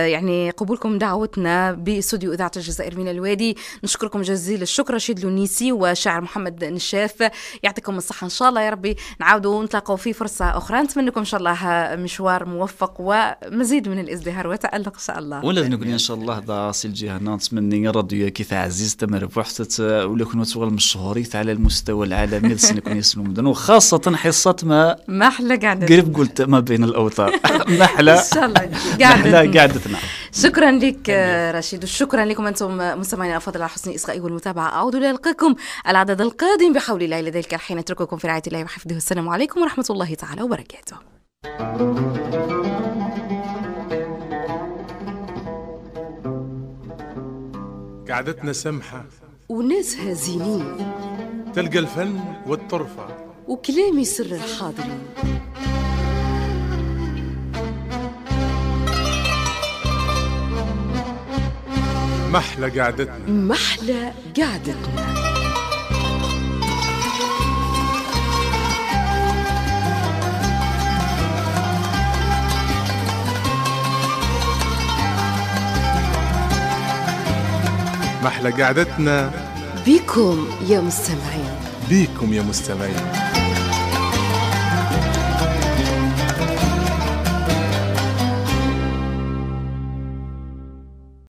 Speaker 2: يعني قبولكم دعوتنا باستوديو اذاعة الجزائر من الوادي. نشكركم جزيل الشكر رشيد لونيسي وشاعر محمد نشاف، يعطيكم الصحة ان شاء الله يا ربي نعاودوا نتلاقوا في فرصة اخرى. نتمنى لكم ان شاء الله مشوار موفق ومزيد من الازدهار وتالق ان شاء الله.
Speaker 3: ولا نقول ان شاء الله ضاصي الجهة نتمنى الراديو كيف عزيز تمربحت ولا كنوا تشغل مشهوري على المستوى العالمي لسنكون يسلم مدن، وخاصة حصة ما
Speaker 2: محلى قعدتنا،
Speaker 3: قريب قلت ما بين الأوتار محلى
Speaker 2: إن شاء الله
Speaker 3: قعدتنا.
Speaker 2: شكرا لك رشيد، وشكرا لكم أنتم مستمعينا الأفاضل على حسن إصغائي والمتابعة. أعود لألقاكم العدد القادم بحول الله. إلى ذلك الحين أترككم في رعاية الله وحفظه. السلام عليكم ورحمة الله تعالى وبركاته.
Speaker 1: قعدتنا سمحة
Speaker 2: وناسها زينين،
Speaker 1: تلقى الفن والطرفة
Speaker 2: وكلامي سر الحاضرين.
Speaker 1: محلى قعدتنا،
Speaker 2: محلى قعدتنا.
Speaker 1: محلى قعدتنا
Speaker 2: بكم يا مستمعين،
Speaker 1: بكم يا مستمعين.